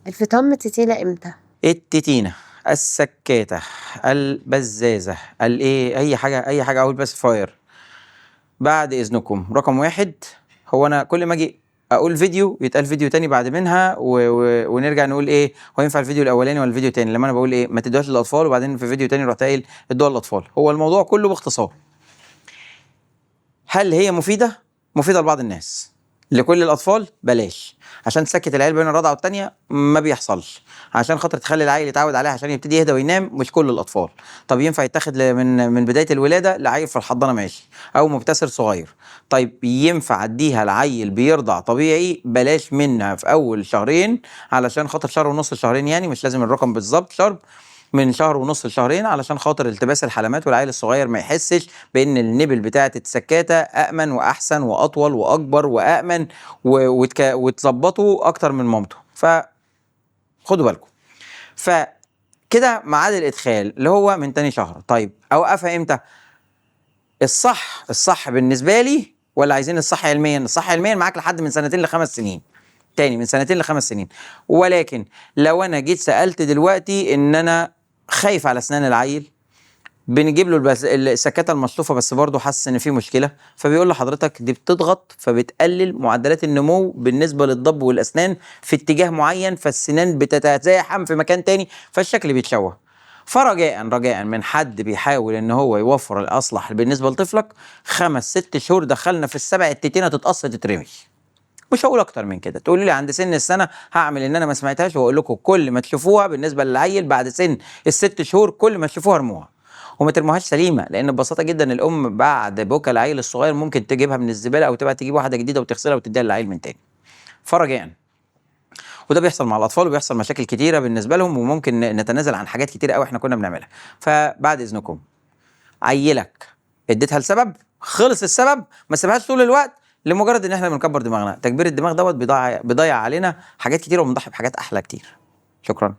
الفطام تتينة امتى؟ التتينة، السكاتة، البزازة، الايه، اي حاجة، اي حاجة، او ال pacifier. بعد اذنكم رقم واحد، هو انا كل ما اجي اقول فيديو يتقال فيديو تاني بعد منها ونرجع نقول ايه هو ينفع الفيديو الاولاني ولا الفيديو التاني؟ لما انا بقول ايه ما تدوهاش للاطفال، وبعدين في فيديو تاني رحت قايل ادوها للاطفال. هو الموضوع كله باختصار، هل هي مفيدة؟ مفيدة لبعض الناس، لكل الاطفال بلاش، عشان تسكت العيال بين الرضعه والتانية ما بيحصلش، عشان خاطر تخلي العيل يتعود عليها عشان يبتدي يهدى وينام، مش كل الاطفال. طب ينفع يتاخد من بداية الولادة لعيل في الحضانة ماشي، او مبتسر صغير. طيب ينفع اديها لعيل بيرضع طبيعي؟ بلاش منها في اول شهرين، علشان خاطر شهر ونص شهرين، يعني مش لازم الرقم بالظبط، شرب من شهر ونص لشهرين، علشان خاطر التباس الحلمات والعيل الصغير ما يحسش بان ال nipple بتاعه السكاته امن واحسن واطول واكبر وامن وتظبطه اكتر من مامته. فخدوا بالكم. فكده ميعاد الادخال اللي هو من تاني شهر. طيب اوقفها امتى؟ الصح بالنسبة لي، ولا عايزين الصح علميا؟ الصح علميا معاك لحد من سنتين لخمس سنين، تاني من سنتين لخمس سنين. ولكن لو انا جيت سالت دلوقتي ان انا خايف على اسنان العيل، بنجيب له السكاته المشطوفه، بس برضه حاسس ان في مشكلة، فبيقول لحضرتك دي بتضغط فبتقلل معدلات النمو بالنسبة للضب والاسنان في اتجاه معين، فالسنان بتتزاحم في مكان تاني، فالشكل بيتشوه. فرجاء رجاء من حد بيحاول ان هو يوفر الاصلح بالنسبة لطفلك، 5 6 شهور دخلنا في السبع، التتينه تتقص تترمي، مش هقول اكتر من كده. تقولوا لي عند سن السنة، هعمل ان انا ما سمعتهاش، واقول لكم كل ما تشوفوها بالنسبة للعيل بعد سن ال6 شهور كل ما تشوفوها ارموها، وما ترموهاش سليمة، لان ببساطة جدا الام بعد بكى العيل الصغير ممكن تجيبها من الزبالة، او تبقى تجيب واحدة جديدة وتغسلها وتديها للعيل من تاني. فرجاء، وده بيحصل مع الاطفال وبيحصل مشاكل كتيرة بالنسبة لهم، وممكن نتنازل عن حاجات كتيرة قوي احنا كنا بنعملها. فبعد اذنكم، عيلك اديتها لسبب، خلص السبب، ما سيبهاش طول الوقت لمجرد ان احنا بنكبر دماغنا. تكبير الدماغ دوت بيضيع علينا حاجات كتير، وبنضحي بحاجات احلى كتير. شكرا.